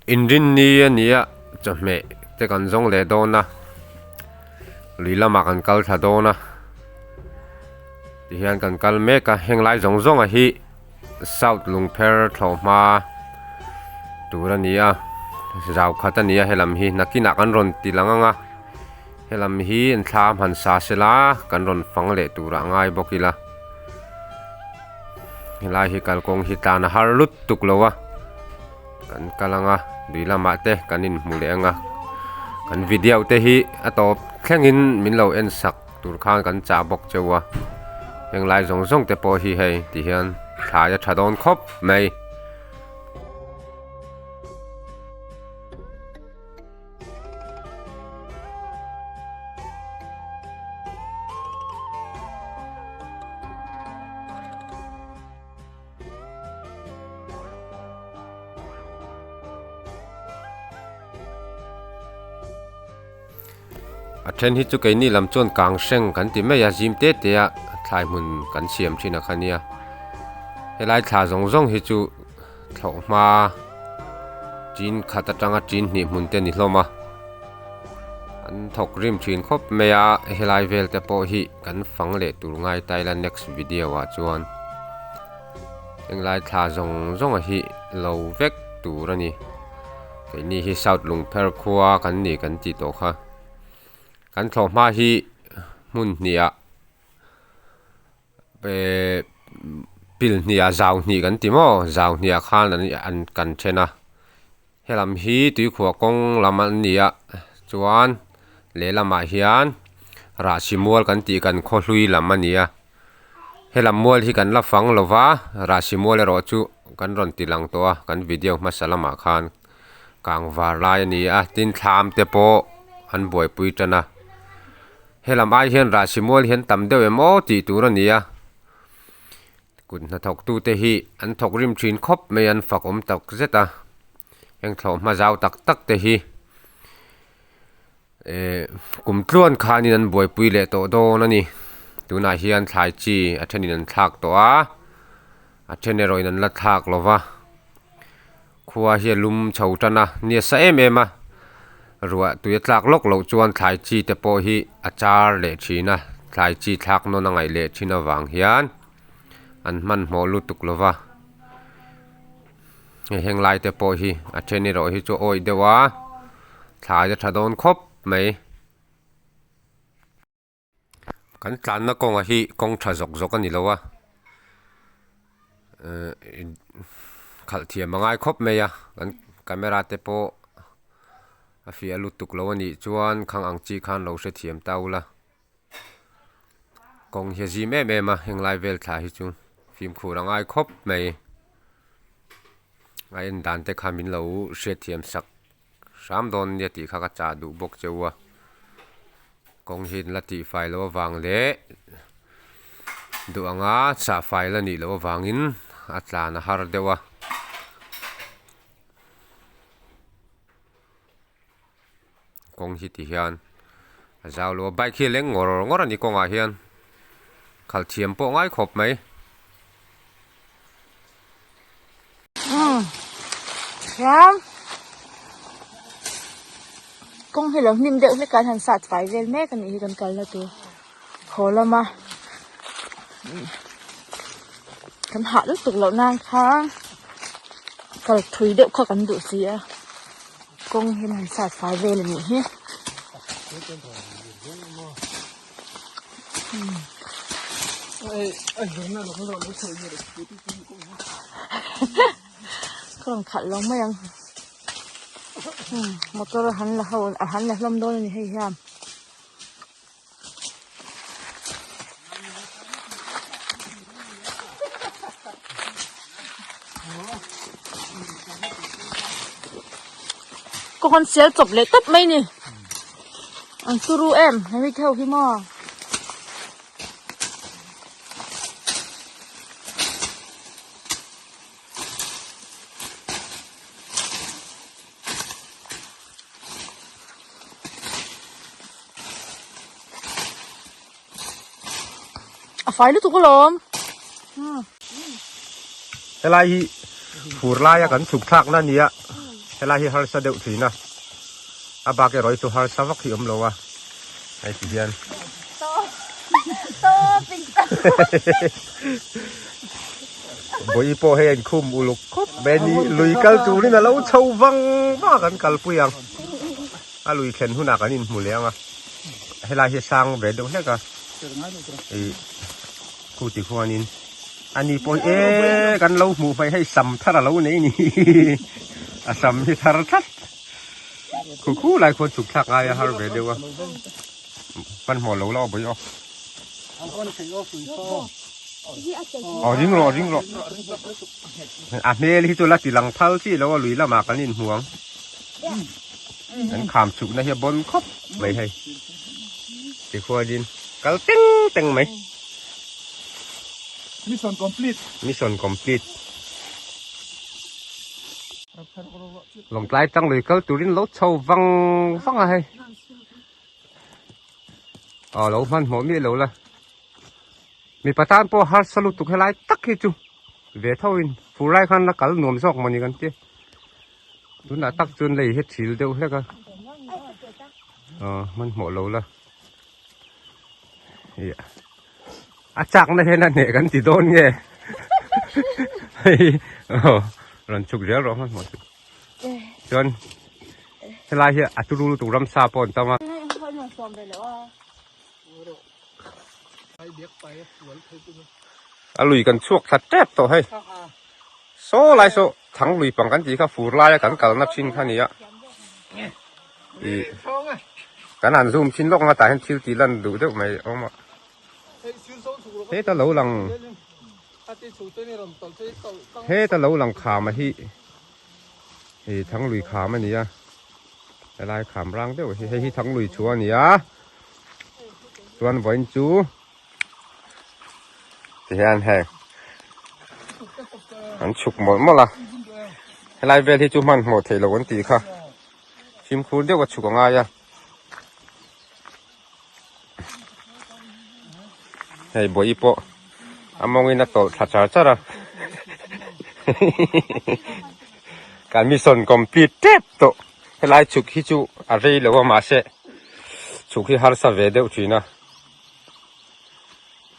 Inrinni a nia chawhmeh te kan zawng leh dawn a, lui lamah kan kal thla dawn a, tihian kan kal mek a, heng lai zawng zawng a hi South Lungpher thlawhhma tur a ni a, zau khat a ni a helam hi nakinah kan rawn ti lang ang a, helam hi an thla hman sa sela kan rawn fang leh turah a ngai bawk ila, helai hi kalkawng hi tlan a har lutuk lo a. Kan kal anga tui lamah te kan inhmu leh anga kan video te hi a tawp thlengin min lo en sak tur khan kan chah bawk cheu a heng lai zawng zawng te pawh hi hei ti hian thlai a tha dawn khawp mai. A then hi chu keini lam chuan kang hreng kan ti mai a zim te te a thlai hmun kan siam thin a kha nia helai thla zawng zawng hi chu thlawh hma tin khat atanga tin hnih hmun te a ni hlawm a an thawk rim thin khawp mai a helai vel te pawh hi kan fang leh tur ngai ta ila next video ah chuan. Englai thla zawng zawng a hi lo vek tur a ni. Keini hi South Lungpher khua kan ni kan tih tawh kha. Kan thlawh hma hi hmun hnih ah eh pil hnih ah zau hnih kan ti maw zau hnih ah khan an kan then a. Helam hi tuikhuah kawng lam an ni a chuan lehlamah hian rahsi mual kan tih kan khaw hlui lam a ni a helam mual hi kan la fang lo va rahsi mual erawh chu kan rawn ti lang tawh a kan video hmasa lamah khan kang var lai a ni a tin thlam te pawh an buaipui tan a helam ai hian rahsi mual hian tam deuh em aw tih tur a ni a. Kut hnathawktute hi an thawk rim thin khawp mai an fak awm tak zet a, heng thlawh hma zau tak tak te hi eh kum tluan khanin an buaipui leh tawh dawn a ni. Tunah hian thlai chi a thenin an thlak tawh a, a then erawhin an la thlak lo va, khua hi a lum chho tan a, ni a sa em em a, ruah tui a tlak lawk loh chuan thlai chi te pawh hi a char leh thin a, thlai chi thlak nawn a ngaih leh thin avang hian. An hmanhmawh lutuk lo va, hei heng lai te pawh hi a then erawh hi chu awih deuh a, thlai a tha dawn khawp mai. Kan tlanna kawngah hi kawng tha zawk zawk a ni lo a, ehh khalh thiam a ngai khawp mai a, kan camera te pawh a fiah lutuk lo a nih chuan khang ang chi khan lo hrethiam ta ula. Kawng hi a zim em em a heng lai vel thla hi chu fimkhur a ngai khawp mai a en dan te kha min lo hriatthiam sak hram dawn nia tih kha ka chah duh bawk che u a kawng hi la tih fai loh avang leh duh anga chah fai la nih loh avangin a tlan a har deuh a. Kawng hi ti hian a zau lo a bike hi a leng ngawr ngawr a ni kawngah hian khalh thiam pawh ngai khawp mai. Chuan kawng hi lo hnim deuh hlek a an han sat fai vel mek a nih hi kan kalna tur haw lama kan hah lutuk loh nan khan kal thui deuh kha kan duh si a. Kawng hi an han sat fai vel a nih hi. Ka rawn khalh lo mai ang. Motor a han la ho a han la hlawm dawn a ni hei hian. Ka hawn sial chawp leh tawp mai ni an turu em hemi theuh hi maw. A fai lutuk alawm. Helai hi fur laia kan chhuk thlakna a ni a. Helai hi harsa deuh thin a, a bak erawh hi chu harsa vak hi awm lo a, hei ti hian. Bawihi pawh hei a inkhum uluk khawp mai a ni, lui kal turin a lo chho vang vang a kan kalpui ang, a lui thlen hunah kan inhmu leh ang a, helai hi a sang ve deuh hlek a, ih khu ti khuanin. Ani pawh hi e kan lo hmuh hmai hei sam thar a lo nei ni a sam hi thar tlat khu khu lai khuan chhuk thlak ngai a har ve deuh a hmanhmawh lo la aw bawi aw aw ring rawh ring rawh a hmel hi chu la ti lang phal chi lo a lui lamah kan inhmu ang kan kham chhukna hi a bawn khawp mai hei tikhuanin kal teng teng mai. Mission complete. Mission complete. Lawngtlai tang lui kal turin lo chho vang vang a hei. Aw lo hmanhmawh miah lo la. Mipa tan pawh harsa lutuk helai tak hi chu ve tho in fur lai khan la kal nuam zawk mawni kan ti. Tunah tak chuan lei hi thil deuh hlek a. Aw hmanhmawh lo la. A chakna hian a hneh kan ti dawn nge hei aw rawn chhuk zel rawh hmanhmawh chu chuan helai hi a turu lutuk ramsa pawh an tam a. A lui kan chhuak thla tep tawh hei saw lai saw thang lui pang kan tih kha fur laia kan kalna thin kha a ni a ih kan han zoom thin lawk anga tah hian thil tih lan duh deuh mai a awm a heta lo lang heta lo lang kham a hi ih thang lui kham a ni a helai kham rang deuh hi hei hi thang lui chhuah a ni a chuan vawiin chu. Tihian hei an chhuk mawlh mawlh a helai vel hi chu hmanhmawh theih loh an tih kha fimkhur deuh a chhuk a ngai a hei bawihi pawh a mawngin a tawlh thla char char a kan mission complete tep tawh helai chhuk hi chu a rei lo a mahse chhuk hi harsa ve deuh thin a.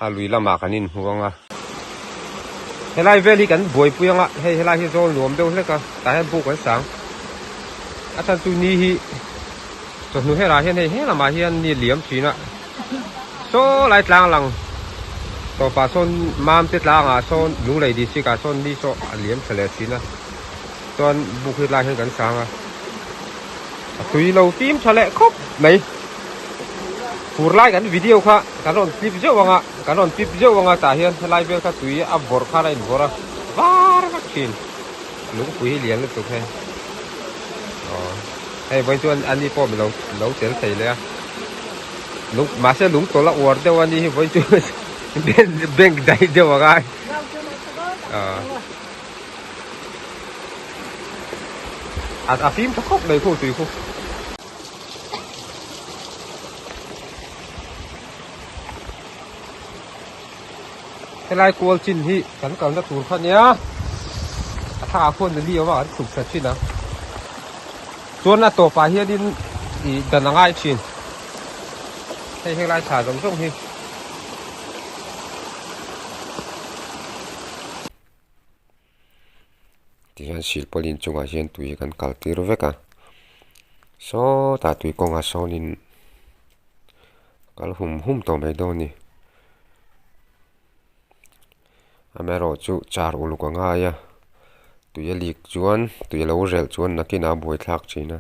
A lui lamah kan inhmu ang a. Helai vel hi kan buaipui ang a, hei helai hi zawl nuam deuh hlek a, tah hian buk an sang. A chhan chu ni hi chawhnu herah hian hei he lamah hian ni liam thin a. Saw lai tlang lang tawpah sawn mam te tlangah sawn Lunglei district ah sawn ni saw a liam tha leh thin a. Chuan buk hi tlai hian kan sang a. A tui lo fim tha leh khawp mai. Fur lai kan video kha kan rawn clip zeuh ang a, kan rawn pip zeuh ang a tah hian helai vel kha tui a vawrh khan a invawrh a, var vak thin. Lungpui hi lian lutuk hei. Aw hei vawiin chuan ani pawh milo lo tel thei leh a. Lung mahse lung tawlh a uar deuh a ni hi vawiin chu bank daih deuh ang a. Aw. A fim tha khawp mai khu tui khu. Helai kual chin hi kan kalna tur kha nia a thla ah khuan nuli awm a kan chhuk thla thin a chuan a tawpah hianin ih dan a ngai thin hei helai thla zawng zawng hi. Tihian silpawlin chungah hian tui kan kal tir vek a sawtah tui kawngah sawnin kal hum hum tawh mai dawn a ni amaherawh chu char uluk a ngai a tui a lik chuan tui a lo relh chuan nakinah a buaithlak thin a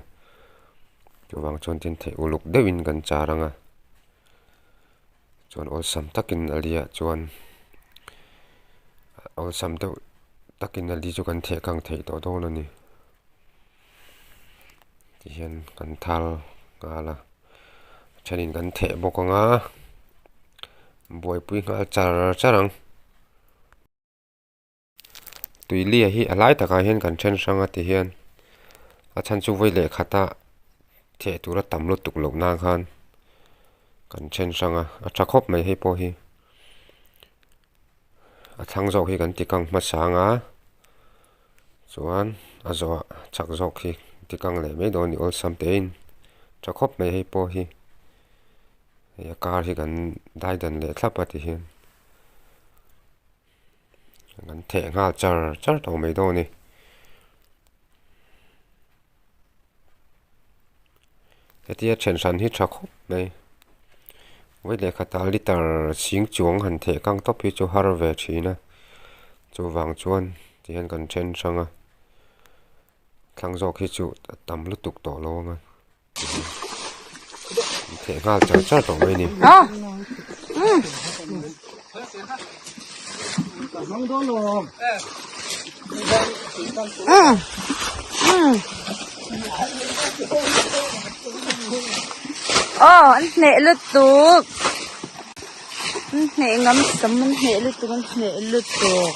chuvang chuan tin theih uluk deuhin kan char ang a. Chuan awlsam takin a liah chuan awlsam deuh takin a li chu kan theh kang theih tawh dawn a ni. Tihian kan thal nghal a, a thenin kan theh bawk ang a, buaipui nghal char char ang. Tuilia hi a lai takah hian kan then hrang a ti hian a chhan chu vawi leh khata theh tura tam lutuk loh nan khan kan then hrang a a tha khawp mai hei pawh hi a thlang zawk hi kan ti kang hmasa ang a chuan a zawhah chak zawk hi. Ti kang leh mai dawn a ni awlsam tein tha khawp mai hei pawh hi hei a kar hi kan dai dan leh thlap a ti hian kan theh nghal char char tawh mai dawn a ni. Hetia then hran hi tha khawp mai vawi lehkhatah liter chhing chuang han theh kang tawp hi chu har ve thin a chuvang chuan tihian kan then hrang a. Thlang zawk hi chu a tam lutuk tawh lo ang a theh nghal char char tawh mai a ni. Aw an hneh lutuk an hneh ngam sam an hneh lutuk an hneh lutuk.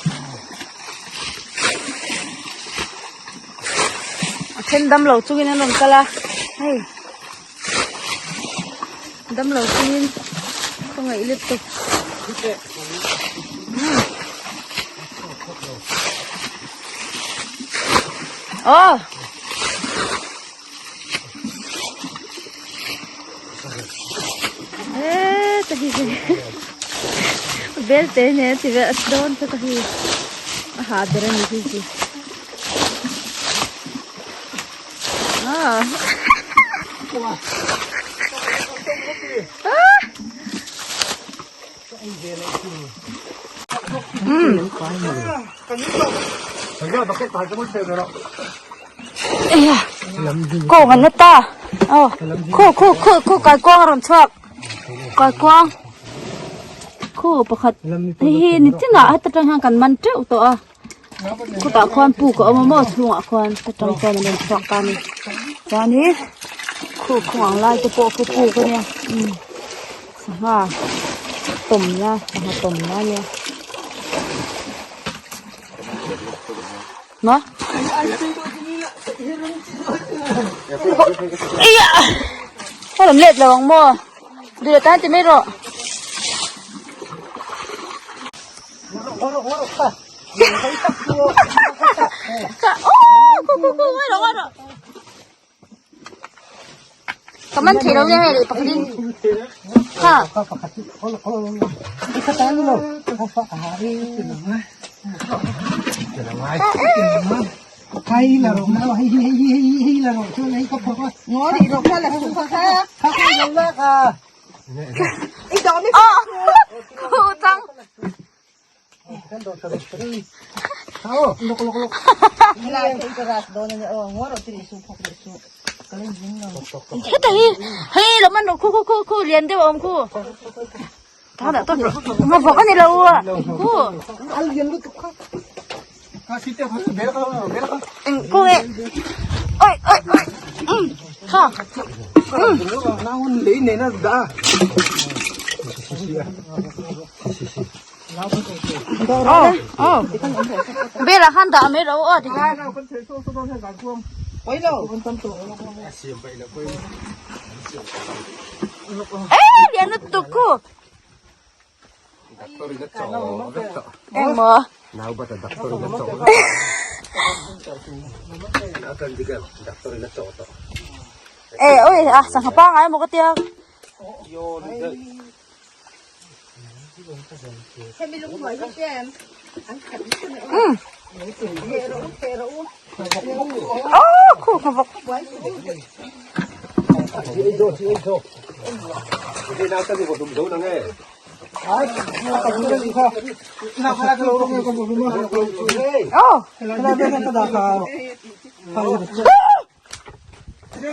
A then damlo chungin an rawn kal a hei damlo chungin khawngaih lutuk aw e ta hi bel te nen ti vel a dawn ta hi a ha ber a ni hi chu ah Kawng an la ta aw khu khu khu khu kaikuang a rawn chhuak kaikuang khu pakhat hei hi ni chinah heta tang hian kan man teuh tawh a khutah khuan puk a awm a maw chhungah khuan heta tang chuan an rawn chhuak ta a ni chuanin khu khung ang lai te pawh khu puk a nia umm sangha tawmna sangha tawmna a nia. Maw a rawn let lo ang maw duh leh tan ti mai rawh. Ka man thei lo nia hei leh pakhat in kha. Khu chang. Heta hi hei lo man rawh khu khu khu khu lian deuh a awm khu ta dah tawp rawh vawk a ni lo a khu eng kawng e oi oi oi kha Bela khan dah mai ro aw tikhan. Ê lian lutuk khu. Engmaw? Ê ôi à sangha pangai emaw ka tia.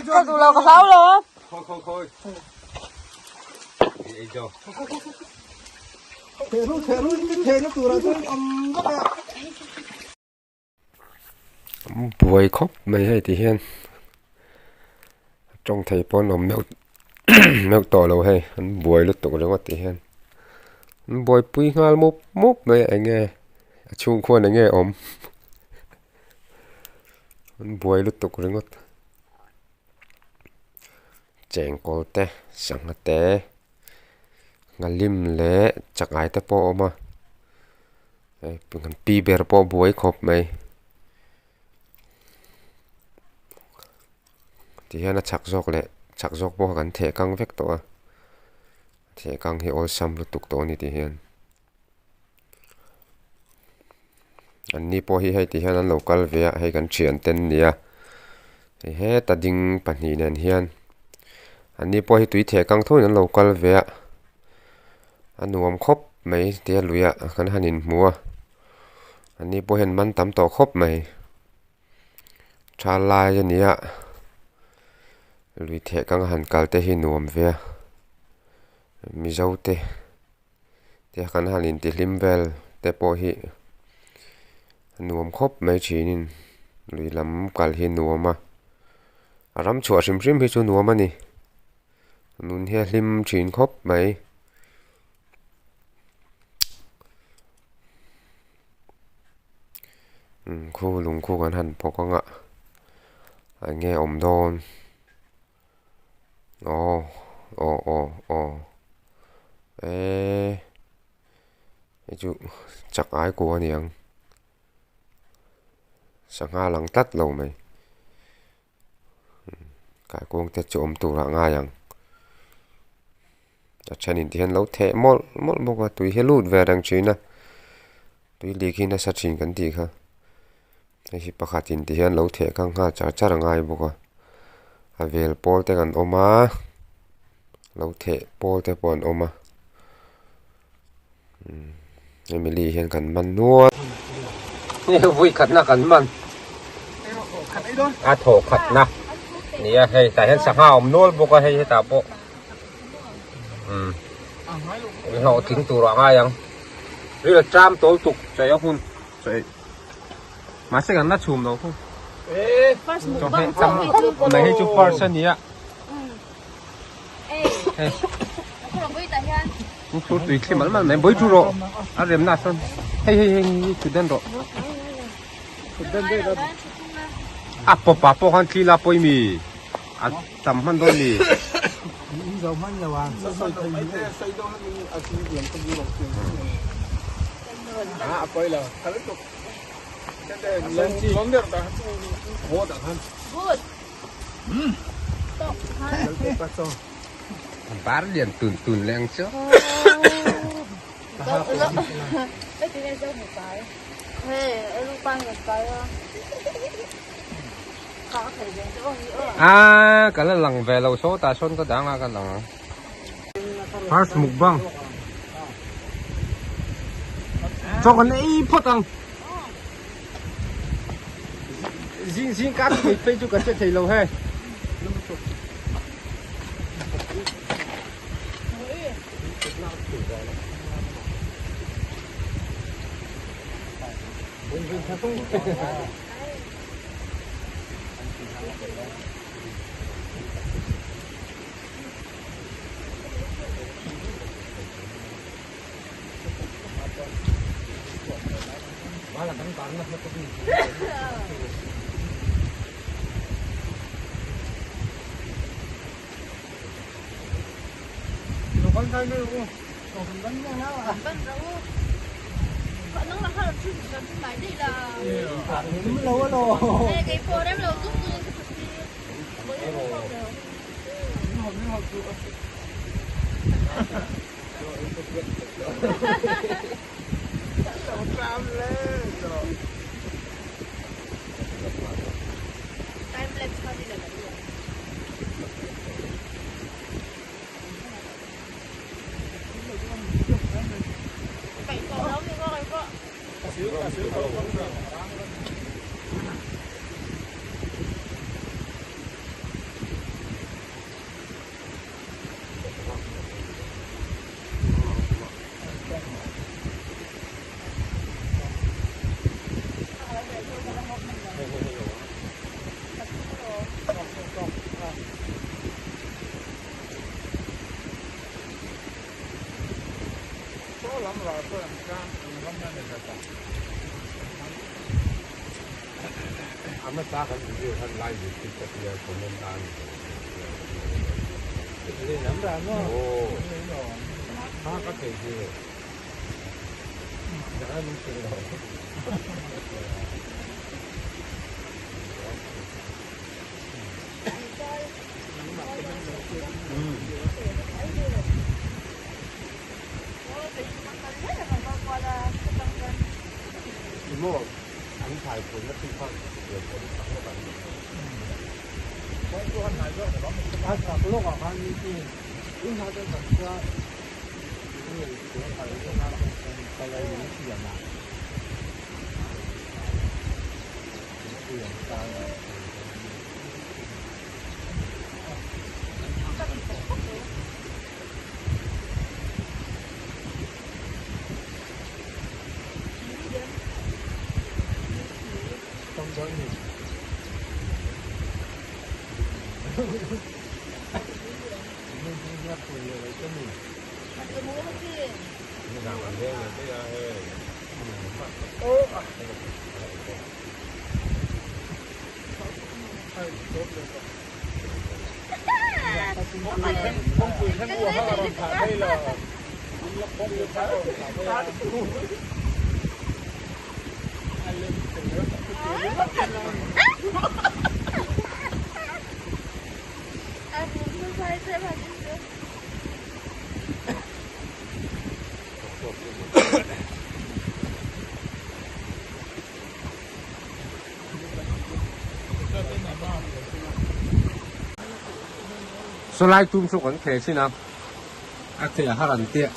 Ka duh lo ka hlau lo. Buai khawp mai hei ti hian tawng thei pawh an awm meuh meuh tawh lo hei an buai lutuk ringawt ti hian an buaipui nghal mup mup mai a eng nge a chhung khuan eng nge awm. An buai lutuk ringawt chengkawl te sangha te nghalim leh chakai te pawh a awm a hei pi ber pawh a buai khawp mai. Tihian a chhak zawk leh chhak zawk pawh kha kan theh kang vek tawh a theh kang hi awlsam lutuk tawh a ni tihian an ni pawh hi hei tihian an lo kal ve a hei kan thian te an ni a hei heta ding pahnih nen hian an ni pawh hi tui theh kang tho in an lo kal ve a a nuam khawp mai tia luiah kan han inhmu a an ni pawh hian man tam tawh khawp mai. Tha lai a ni a lui theh kang a han kal te hi nuam ve a mizo te te kan han intihlim vel te pawh hi a nuam khawp mai thinin lui lam kal hi nuam a a ram chhuah hrim hrim hi chu nuam a ni nun hi a hlim thin khawp mai. Khu lung khu kan han bawk ang a eng nge awm dawn aw aw aw aw eee hei chu chak ai kua a niang sangha lang tlat lo mai kaikuang te chu awm turah a ngai ang a thenin ti hian lo theh mawlh mawlh bawk a tui hi a lut ve reng thin a tui lik hi nasa thin kan tih kha hei hi pakhatin ti hian lo theh kha nghal char char a ngai bawk a a vel pawl te kan awm a lo theh pawl te pawh an awm a hemi li hian kan man nual vui khatna kan man a thawh khatna nia hei tah hian sangha a awm nual bawk a hei hetah pawh umm hlawhtling tur ah ngai ang ril tram tawl tuk chaih a hun chaih mahse kan la chhum lo thung chawhmeh tam khawp mai hei chu first a nia. Hei Chu tui thli mal mal mai bawi chu rawh a remna ah sawn hei hei hei hei thut den rawh a pawp ah pawh khan thli la pawi mi a tam hman dawn mi Bar lian tun tun leh ang chu. A ka la lang ve lo sawtah sawn ka dang a ka lang ang. First mukbang. Chaw kan ei phawt ang. Zing zing kar thei phei chu ka che thei lo he. Saw lai tum saw kan khel thin a, a khel har an tia.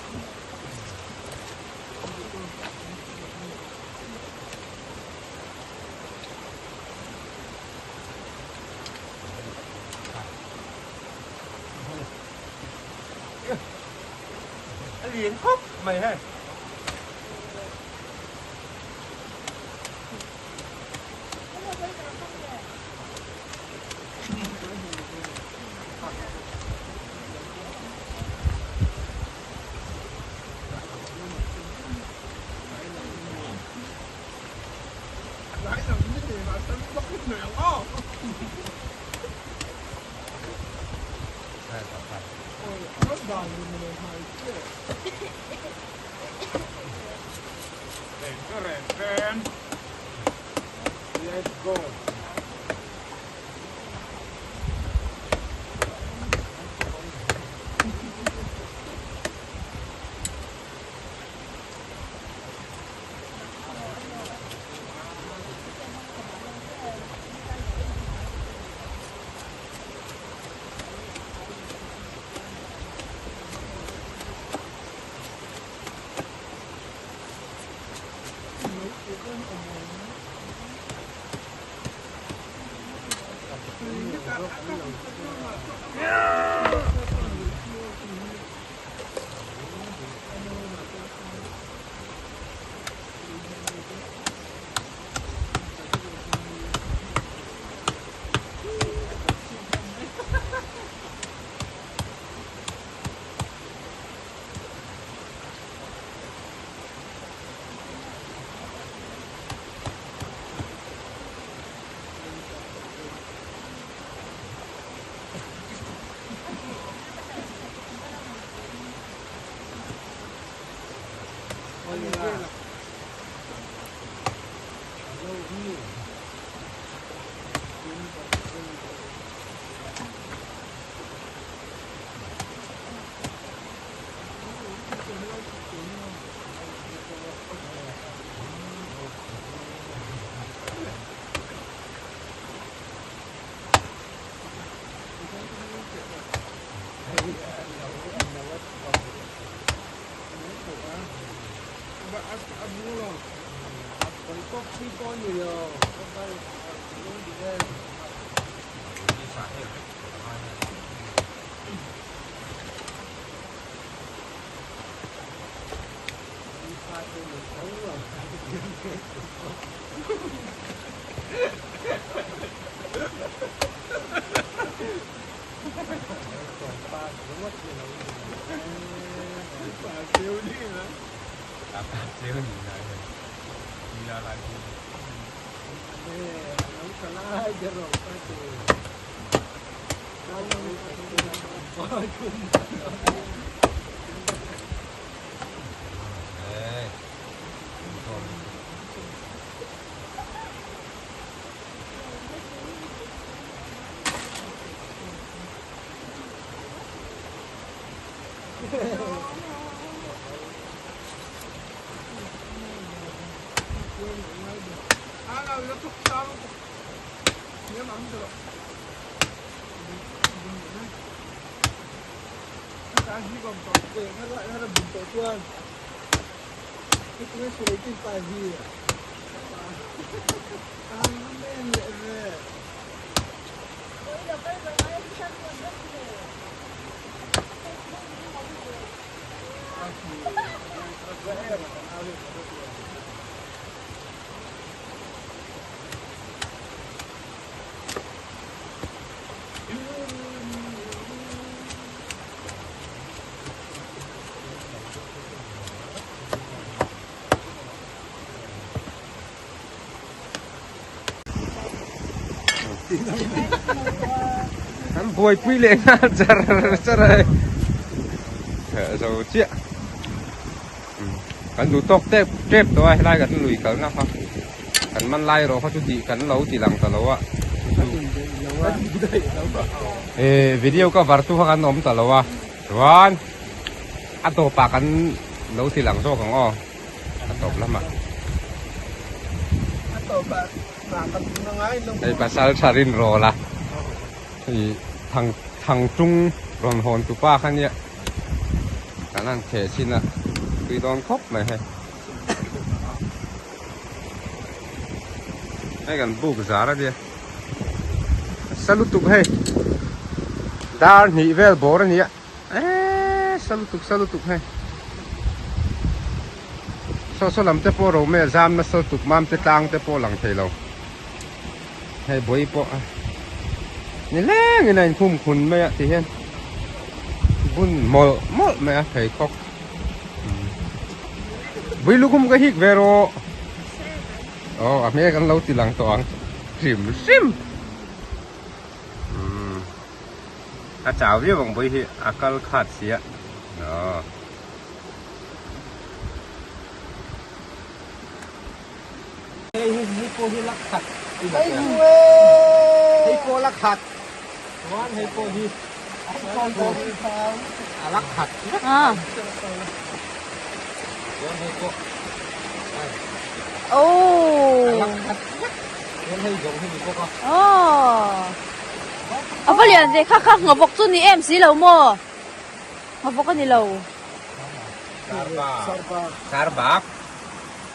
A lian khawp mai hei. Kan buaipui leh nghal char char a hei zo chiah kan duh tawk tep tep tawh a helai kan lui kalna kha kan man lai erawh kha chu tih kan lo ti lang ta lo a eh video cover tu kha kan awm ta lo a chuan a tawpah kan lo ti lang zawk ang aw a tawp lamah hei pasal tha rin rawl a hei thang thang tung rawn hawn tu pa kha nia kan han theh chin a tui dawn khawp mai hei hei kan buk zar a nia sa lutuk hei dar hnih vel bawr a nia. Eee sa lutuk sa lutuk hei saw saw lam te pawh ro mai a zam nasa lutuk mam te tlang te pawh lang thei lo hei bawi pawh ni leng in a inkhum khun mai a ti hian bun mawlh mawlh mai a pheikhawk bui lukhum ka hik ve rawh aw a hmel kan lo ti lang tawh ang hrim hrim. A chau viau ang bawi hi a kal khat sia aw. Hei hi hei pawh hi la khat hei pawh la khat chuan hei pawh hi a la khat vek chuan hei pawh a la khat vek chuan hei zawng hi ni bawk a. A va lian ve kha kha ngawvawk chu ni em si lo maw ngawvawk a ni lo Sarbak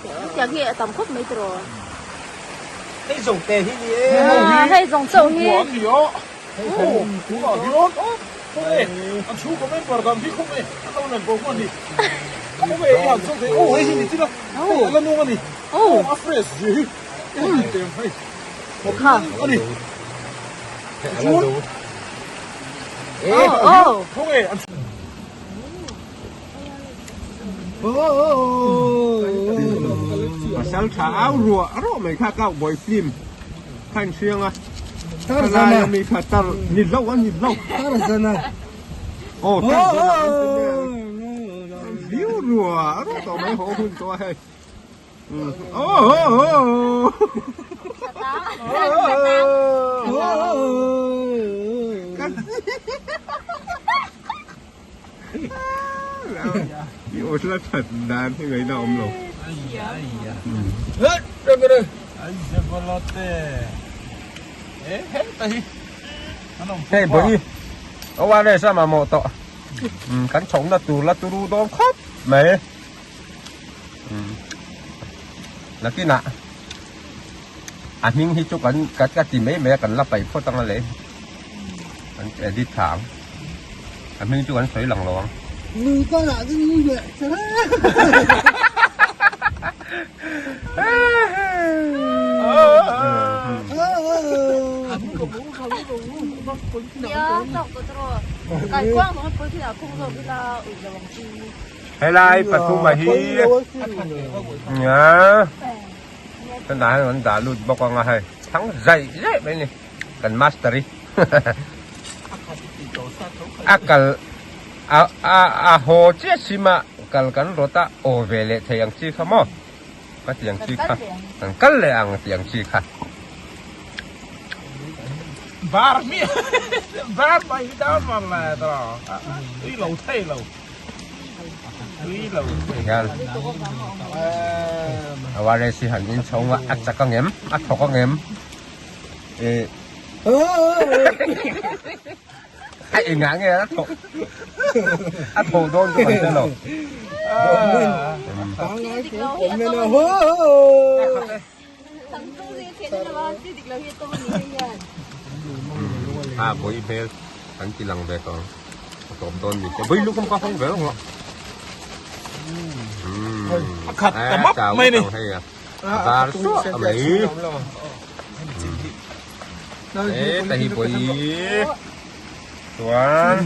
hetiang hi a tam khawp mai tiraw hei zawng te hi ni e hei zawng chauh hi kha Pasal tha au ruah ruah mai kha kau bawi film kha in hriang a thalai ami kha tar ni lo a ni lo aw tar viu ruah ruah tawh mai haw hun tawh a hei. I aw la that dan hi ngaihna awm lo. Hei bawi ORS a mamawh tawh kan chhohna tur la turu dawn khawp mai. Nakinah a hming hi chu kan ka ti mai mai a kan la paih phawt ang a leh kan edit thla ang a hming chu kan sawi lang lo ang. Lui kawngah chu nui leh che Nia tawk tawh chu rawh kaikuang zawng hi polythene ah khung zawk ila ui lo ang chi. Helai pathuma hi tunah hian an dah lut bawk anga hei thang zaih zaih mai a ni kan master hi a kal a a a haw chiah sim a kal kan rawt a aw ve leh thei ang chi kha maw ka ti ang chi kha kan kal leh ang ti ang chi kha. Bar mi bar mai hi dar mar le tawh ui lo thei lo. Hian a wireless hi han in chhawng a, a chak ang em? A thawk ang em? Eh A engah nge a thawk a thawh dawn chu kan hre lo. A vawi hmel kan ti lang ve tawh ang a tawp dawn ni che vawi lukhum ka hawng ve lo ngawh. A khat ta map mai ni. A var suah a mai. E ta hi vawi chuan.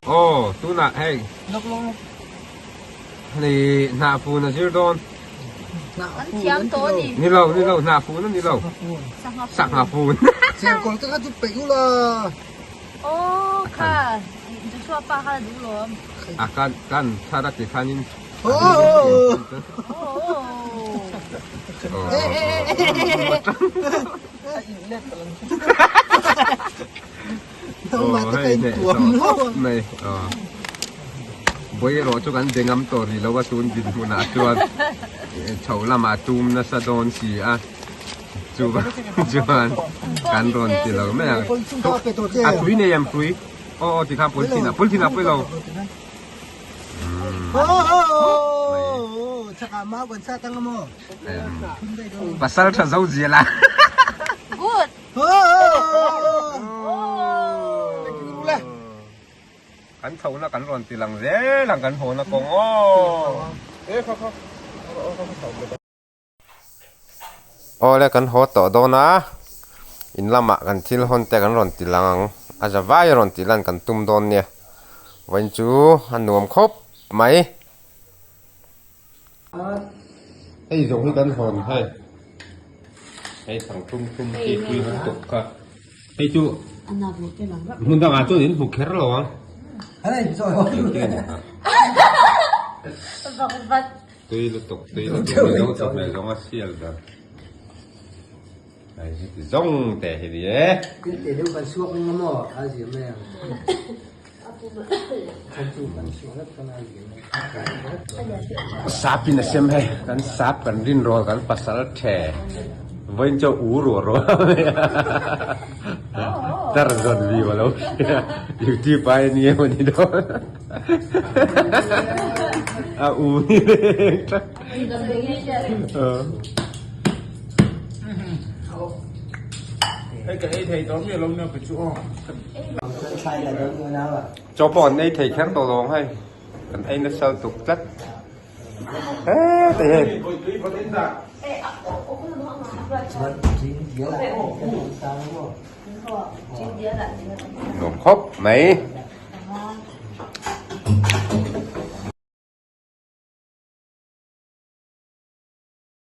Aw tunah hei hei hnah fun a zir dawn ni lo ni lo hnah fun a ni lo sangha fun a kan kan thar a ti khanin Mai vawi erawh chu kan be ngam tawh rih lo a tun dinhmunah chuan chho lamah tum nasa dawn si a chuvang chuan kan rawn ti lo mai ang a tui nei em tui aw aw tikhan polythene ah polythene ah pawh ilo pasal tha zo zial a. Kan chhohna kan rawn ti lang zel ang kan hawna kawng aw. Awle kan haw tawh dawn a, in lamah kan thil hawn te kan rawn ti lang ang, a za vai a rawn tih lan kan tum dawn nia, vawiin chu a nuam khawp mai. Hei zawng hi kan hawn hei hei thang thum thum chi tui han tuk kha hei chu hmun dangah chuan in hmu kher lo ang tui lutuk tui lutuk mizo chawhmeh zawng a sial ber hei heti zawng te hi ni e. Sap in a sem hei kan sap kan rin rawl kan pasal the vawiin chu u ruah ruah mai a tar zawn vi a lo hria youtube ah en nge mawni dawn a u ni reng tlat. Chaw pawh an ei thei kher tawh lo ang hei kan ei nasa lutuk tlat hete hei. Nuam khawp mai.